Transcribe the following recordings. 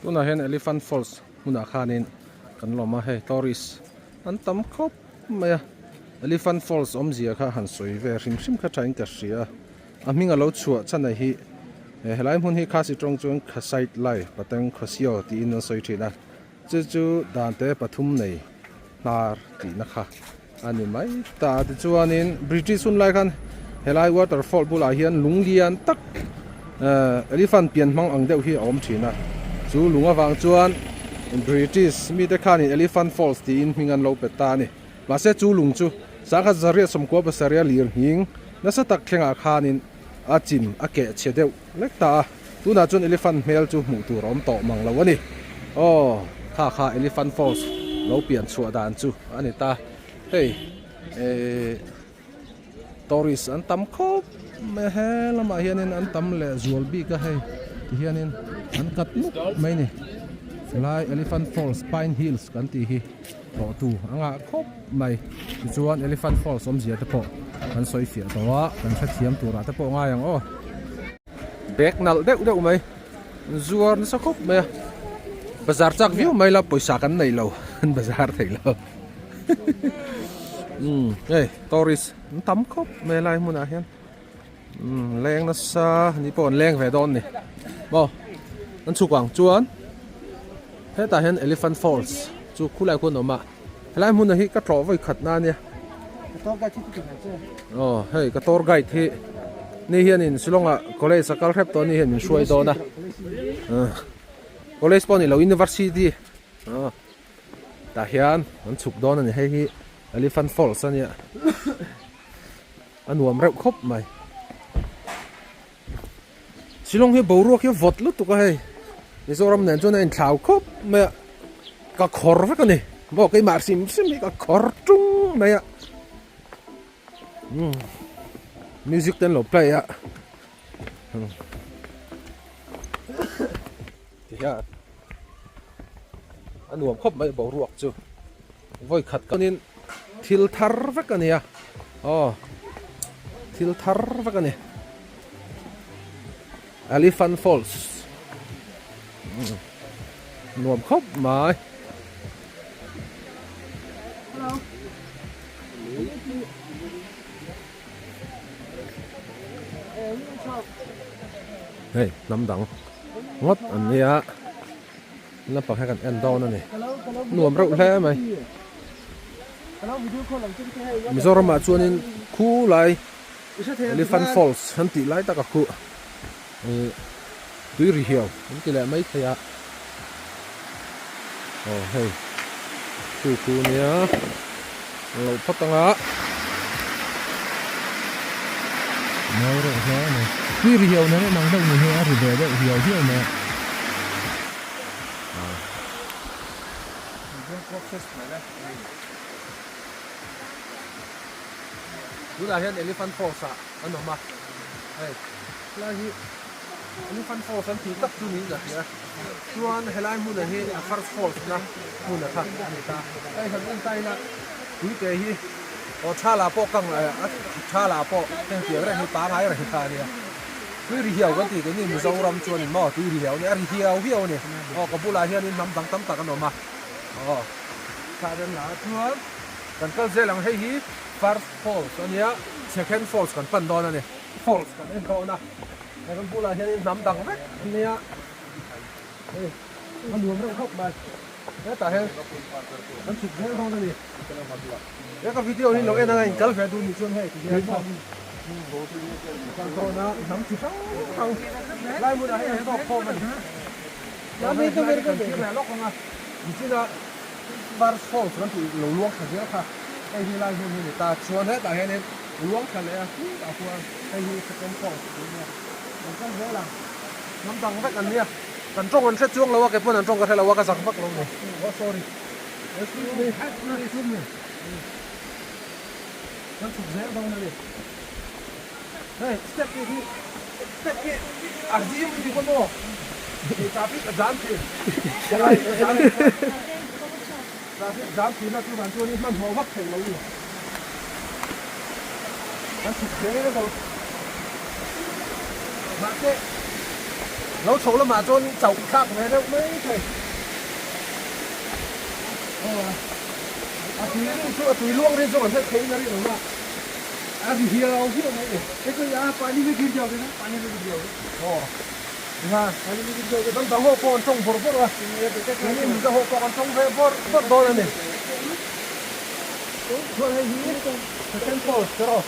Tunah hian Elephant Falls hmunah khanin kan lawm a, hei tourist an tam khawp mai a, Elephant Falls awmzia kha han sawi ve hrim hrim kha thain ka hria a, a hming a lo chhuah chhan a hi helai hmun hi Khasi tawng chuan Khasait Lai Pateng Khawsio tiin an sawi thin a, chu chu dante pathum nei hnar tihna kha a ni mai ta. Tichuanin British hun lai khan helai waterfall bulah hian lung lian tak ehh elephant pian hmang ang deuh hi a awm thin a, chu lung avang chuan British mite khanin Elephant Falls tiin hming an lo pe ta a ni. Mahse chu lung chu sangkhat zariat sawmkua pasarih a lir nghing nasa tak thlengah khanin a chim a keh chhe deuh lek ta a, tunah chuan elephant hmel chu hmuh tur a awm tawh mang lo a ni. Aw, kha kha Elephant Falls lo pian chhuah dan chu a ni ta. Hei eh tourist an tam khawp mai a, he lamah hianin an tam leh zual bik a hei tihianin an kat nuk mai a ni. Helai Elephant Falls Pine Hills kan tih hi. Tawh tu a ngah khawp mai. Tichuan Elephant Falls awmzia te pawh kan sawi fiah tawh a, kan hrethiam turah te pawh ngai ang aw. Bag nalh deuh deuh mai, zuar nasa khawp mai a, bazar chak viau mai la pawisa kan nei lo, an bazar thei lo. Umm hei tourist an tam khawp mai lai hmunah hian umm leng nasa ni pawh an leng ve dawn ni maw an chhuk ang chuan hetah hian elephant falls chu khulai khuan a awm a helai hmun hi ka tlawh vawi khat na ania aw hei ka tour guide hi ni hianin Shillong ah college a kal hrep tawh a ni hian min hruai dawn a college pawh a ni lo university aw tah hian an chhuk dawn a ni hei hi elephant falls a nia. A nuam reuh khawp mai. Shillong hi boruak hi a vawt lutuk a hei. Mizoram nen chuan a inthlau khawp mai a. Ka khawr vek a ni. Maw keimah hrim hrim hi ka khawr tung mai a. Umm music te an lo play a. Tihian a nuam khawp mai boruak chu. Vawi khat kanin thil thar vek a nia aw thil thar vek a ni Elephant Falls nuam khawp mai. Hei hnam dang ngawt an nia. Naupang hian kan en dawn a ni. Nuam reuh hle mai. Mizoramah chuanin khu lai Elephant Falls an tih lai taka khu ih tui ri hiau an ti leh mai thei a. Aw hei chu khu nia an lo phawt ang a. Mawi reuh hle a ni. Tui ri hiau nen inang deuh ni hi a ri ve deuh hiau hiau mai a. Tunah hian Elephant Falls ah an awm a, hei helai hi Elephant Falls an tih tak chu niin ka hria, chuan helai hmunah hi a first falls na hmun a kha a ni ta, hei han en ta ila tuite hi aw tha lah pawh kang a tha lah pawh heng tiang reng hi pangai reng kha a nia. Tui ri hiau kan tih keini Mizoram chuanin maw tui ri hiau a ni a, ri hiau hiau a ni. Aw ka bulah hianin hnam dang tam tak an awm a, aw thla rem lah chuan kan kal zel ang hei hi first falls a nia second falls kan pan dawn a ni. Falls kan en dawn a, he kan bulah hianin hnam dang vek a nia, hei a nuam reuh khawp mai, hetah hian kan chhuk zel dawn a ni. He ka video hi lo en anga in kal ve duh nih chuan hei ti hian kal dawn a hnam chi hrang hrang lai hmunah hian an tawk khawm a ni. Lai kan thlir leh lawk ang a nichina first falls kan tih lo luang thla zel kha hei hi lai hmun hi a ni ta chuan hetah hianin luang thla leh a tlutah khuan hei hi second falls tih a nia kan kal zel ang hnam dang vek an nia kan tawng an hre chuang lo a kei pawn an tawng ka hre lo a ka zak vak lo ni oh sorry. Excuse me, excuse me. Kan chhuk zel dawn a ni. Hei, step hi hi, step hi a zim lutuk a maw? Traffic a jam thin. Traffic a jam Traffic jam thin a chuvang chuan i hmanhmawh vak thei lo ni. Kan chhuk zel dawn. Mahse. Lo chho lamah chuan chauh thlak ve deuh mai thei. Aw a tui ri chu a tui luang ri chu kan hre theiin a rinawm a, a ri hiau hiau mai ni. Aw Nga ram dang ho pawh an tawng bawrh bawrh a, keini Mizo ho pawh kan tawng ve bawrh bawrh dawn a ni. Chuan hei hi Second Falls te rawh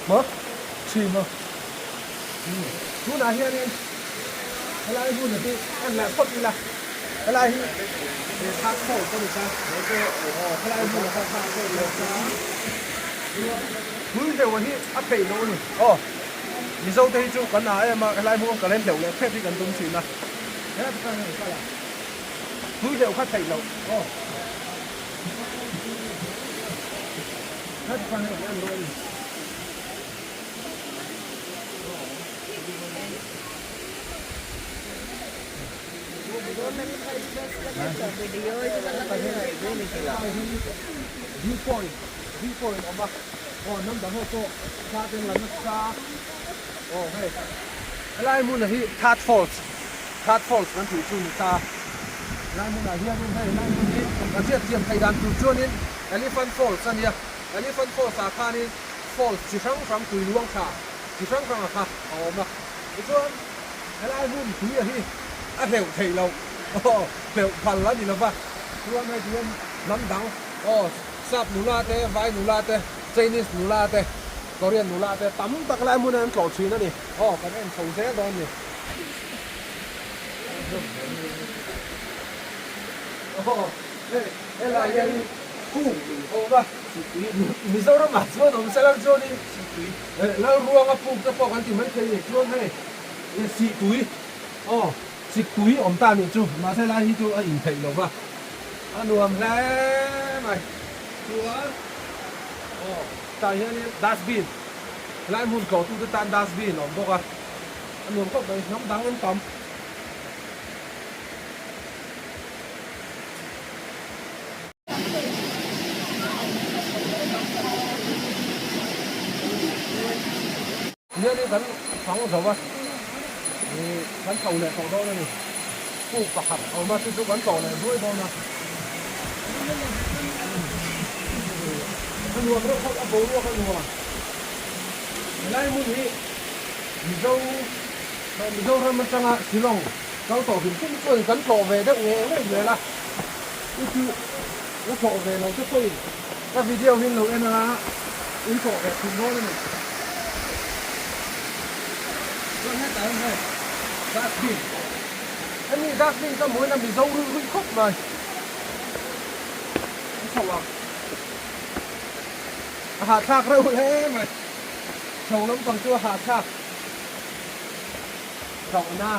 maw thin a tunah hianin helai hmun hi en leh phawt ila helai hi Third Falls a ni ta aw helai hmun ah khan Third Falls a ni ta tui hleuh hi a theih loh a ni aw. Mizo te hi chu kan a em a, helai hmuh ka len hleuh leh phet hi kan tum thin a. Helai chu kan kal a, tui hleuh kha theih loh aw. Helai chu kan en dawn a ni. View point, view point awm a. Aw hnam dang ho pawh thla te an la nasa aw hei helai hmun hi Third Falls Third Falls kan tih chu ni ta helai hmunah hianin hei helai hmun hi kan hriat thiam theih dan tur chuanin Elephant Falls a nia Elephant Falls ah khanin falls chi hrang hrang tui luang tha chi hrang hrang a kha a awm a tichuan helai hmun tui a hi a hleuh theih loh aw hleuh phal a ni lova chuan hei tihian hnam dang aw Sap nula te, Vai nula te, Chinese nula te, Korean nula te tam tak lai hmun an tlawh thin a ni. Aw, kan en chho zel dawn ni. Aw, hei helai hian puk a awm a, Mizoram ah chuan awm se lang chuanin Lalruanga puk te pawh kan ti maithei ni. Chuan hei Sihtui, aw, Siktui awm ta nih chu, mahse lai hi chu a intheih lo va. A nuam hle mai. Chuan aw tah hianin dustbin helai hmun tlawhtute tan dustbin a awm bawk a, a nuam khawp mai hnam dang an tam. Hianin kan fang zo a, ih kan chho leh tawh dawn a ni. Puk pakhat a awm a, chu chu kan tlawh leh duai dawn a. A nuam reuh khawp, a boruak a nuam. Helai hmun hi Mizo, Mizoram atanga Shillong kal tawh hrim hrim chuan kan tlawh ve deuh ngei ngei zel a. Chu chu la tlawh ve lo te pawhin ka video hi an lo en anga in tlawh ve thin dawn a ni. Chuan hetah hian hei dustbin hemi dustbin ka hmuh hian a mizo ruih ruih khawp mai an chho ang a hahthlak reuh hle mai chho lampang chu a hahthlak chauhna.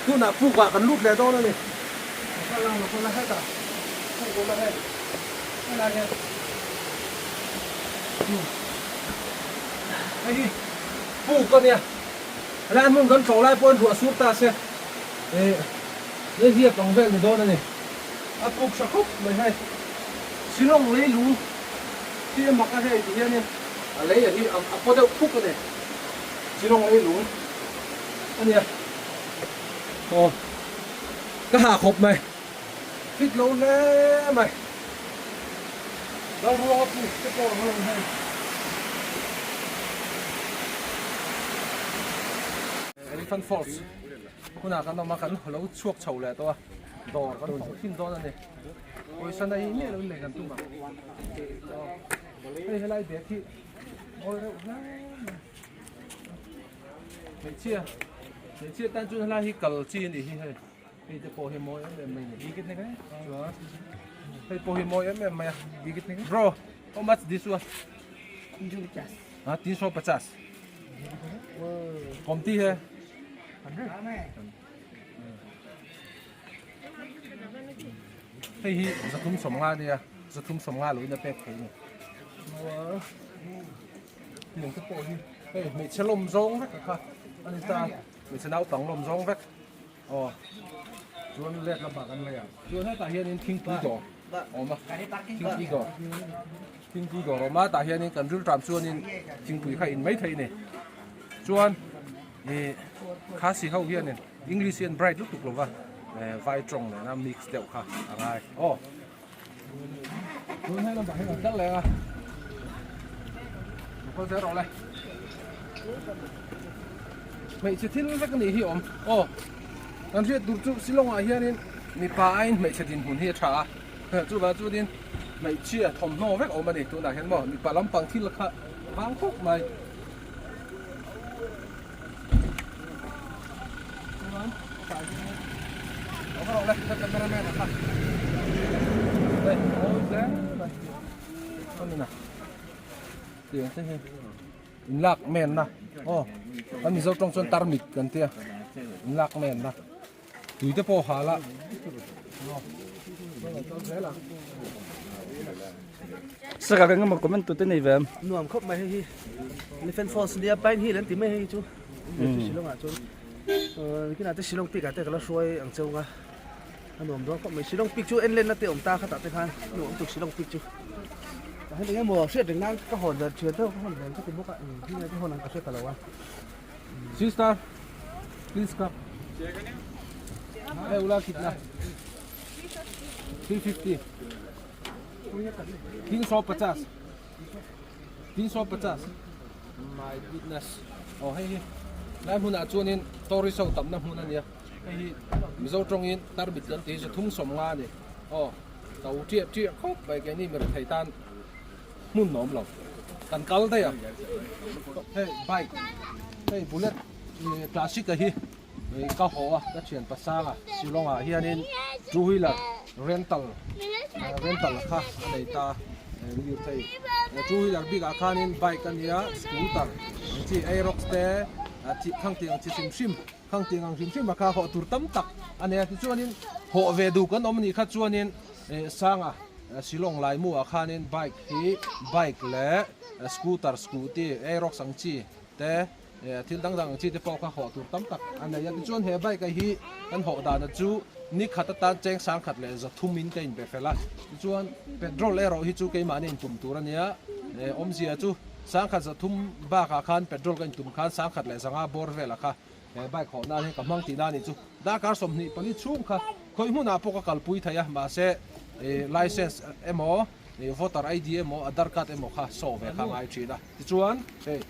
Tunah puk ah kan lut leh dawn a ni. Hetah puk awm a hei helai hian hei hi puk a nia. Helai hmun kan tlawh lai pawhin ruah sur ta se eh nihliap ang vel ni dawn a ni. A puk tha khawp mai hei. Shillong leilung hi a mak a hei ti hianin a lei a hi a paw deuh phuk a ni. Shillong leilung a nia. Aw ka hah khawp mai. Fit lo hle mai. Lalruanga puk te pawh ang lo hei. Elephant Falls hunah kan awm a, kan lo chhuak chho leh tawh a, dawr kan thawk thin dawn a ni. Pawisa nei miah lo in lei kan tum ang. Hei helai bag hi mawi reuh hle mai. Hmeichhia, hmeichhia tan chuan helai hi kal chi a nih hi hei. Hei te pawh hi mawi em em mai ni. Chuan hei pawh hi mawi em em mai a. Bro, how much this one? Ha, 350. Komti he. Hei hi 350 ania, 350 lo in a pek thei ni. Chuan tiang te pawh hi. Hei hmeichhe lawm zawng vek a kha a ni ta hmeichhe naupang lawm zawng vek aw chuan let lamah kan lei ang chuan hetah hianin thingpui dawr a awm a thingpui dawr thingpui dawr a awm a tah hianin kan rilṭam chuanin thingpui kha in mai theih a ni chuan ih khasi ho hianin english hi an bright lutuk lo va eh vai tawng nena mix deuh kha a ngai aw. Tun hei lamah hian an kal leh a lo kal zel rawh le hmeichhe thil vek anih hi awm aw kan hriat tur chu Shillong ah hianin mipa aiin hmeichhe dinhmun hi a tha a chuvang chuanin hmeichhia thawmhnaw vek awm a ni tunah hian maw mipa lampang thil kha vang khawp mai. Inlak men na aw kan mizo tawng chuan tarmit kan tia inlak men na tui te pawh hal a Saka kan ngam comment tu te nei ve nuam khawp mai hei hi Elephant Falls nia Pine Hill an ti mai hei chu chu Shillong ah chuan nikinah te Shillong Peak ah te ka la hruai ang cheu nga a nuam dawn khawp mai Shillong Peak chu en lenna te awm ta khatah te khan nuam tuk Shillong Peak chu tah hian eng emaw hriat reng nan ka hawn ve thian deuh ka hawn ve ang ka ti bawk a eng te hawn ang ka hre ta lo a. Sister, please come. Hey, ula kitna? 350. 350. 350. My goodness. Oh, hei hi. Lai hmunah chuanin tourist ho tamna hmun a nia. Hei hi Mizo tawngin tarmit kan tih hi chu thum sawm nga a ni. Aw, to ṭiah ṭiah khawp mai keini mi rethei tan. Hmun a awm lo kan kal daih a hei bike hei bullet classic a hi ka haw a ka thian pasang a Shillong ah hianin two wheeler rental rental kha a nei ta lirthei two wheeler bik ah khanin bike a nia scooter ang chi aerox te khang tih ang chi hrim hrim khang tih ang hrim hrim a kha hawh tur tam tak a nei a tichuanin hawh ve duh kan awm a nih kha chuanin Sanga Shillong laimu ah khanin bike hi bike leh scooter scooty aerox ang chi te thil dang dang ang chi te pawh kha hawh tur tam tak a nei a tichuan he bike hi kan hawh dan chu ni khat atan cheng sang khat leh za thum in ka inbe fel a tichuan petrol erawh hi chu keimahni intum tur a nia awmzia chu sang khat za thum bakah khan petrol ka intum khan sang khat leh zanga bawr velah kha He bike hawh nan hian ka hmang tih nan nih chu darkar 24 chhung kha khawi hmunah pawh ka kalpui thei a, mahse license emaw voter ID emaw Aadhaar card emaw kha show ve kha a ngai thin a. Tichuan hei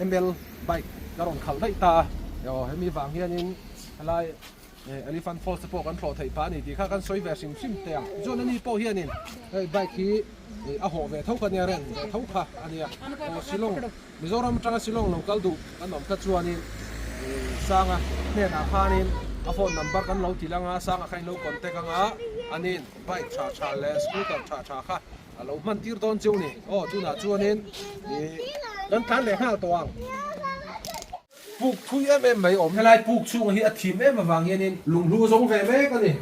ML bike ka rawn khalh daih ta a, aw hemi vang hianin helai Elephant Falls te pawh kan thlawh theih phah a ni tih kha kan sawi ve hrim hrim teh ang. Tichuan ani pawh hianin hei bike hi a hawh ve tho kha nia rent ve tho kha a nia, aw Shillong Mizoram atanga Shillong lo kal duh kan awm kha chuanin Sanga hnenah khanin a phone number kan lo ti lang a, Sanga kha in lo contact ang a, anin bike tha tha leh scooter tha tha kha a lo hman tir dawn cheu ni. Aw tunah chuanin kan tlan leh nghal tawh ang. Puk thui em em mai awm. Helai puk chhunga hi a thim em avang hianin lunghlu a zawng ve mek a ni.